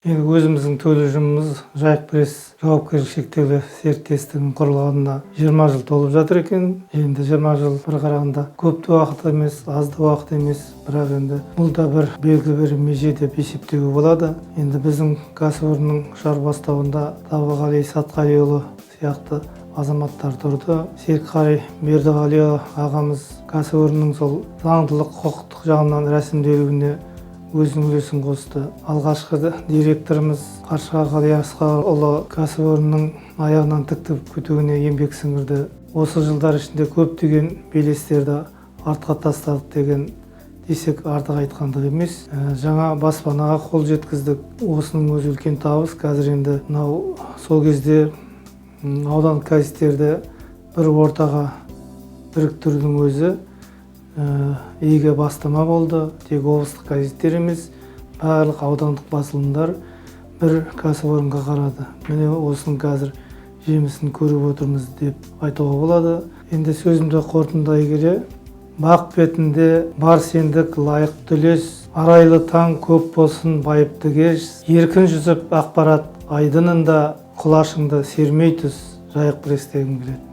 Енді өзіміздің төл ұжымымыз, «Жайық Пресс» жауапкершілігі шектеулі серіктестігінің құрылғанына 20 жыл толып жатыр екен. Енді 20 жыл бір қарағанда көп те уақыт емес, аз да уақыт емес, бірақ енді бұл да бір белгілі бір меже деп есептеуге болады. Енді біздің кәсіпорынның ұшар бастауында Табығали Сатқалиұлы сияқты азаматтар тұрды. Серікқали Бердіғалиұлы ағамыз кәсіпорынның сол заңдылық, құқықтық жағынан рәсімделуіне өзінің үлесін қосты. Алғашқы директорымыз Қаршыға Ғалиасқарұлы кәсіпорынның аяғынан тік тұрып кетуіне еңбек сіңірді. Осы жылдар ішінде көптеген белестерді артқа тастадық деген десек, артық айтқандық емес. Жаңа баспанаға қол жеткіздік, осының өзі үлкен табыс. Қазір енді мынау сол кезде аудандық газеттерді бір ортаға біріктірудің өзі игі бастама болды. Тек облыстық газеттер емес, барлық аудандық басылымдар бір кәсіпорынға қарады. Міне, осының қазір жемісін көріп отырмыз деп айтуға болады. Енді сөзімді қорытындылай келе, бақ бетінде бар сендік лайықты үлес, арайлы таң көп болсын, байыпты кеш, еркін жүзіп ақпарат айдынында құлашыңды сермей түс, «Жайық Пресс» дегім келеді.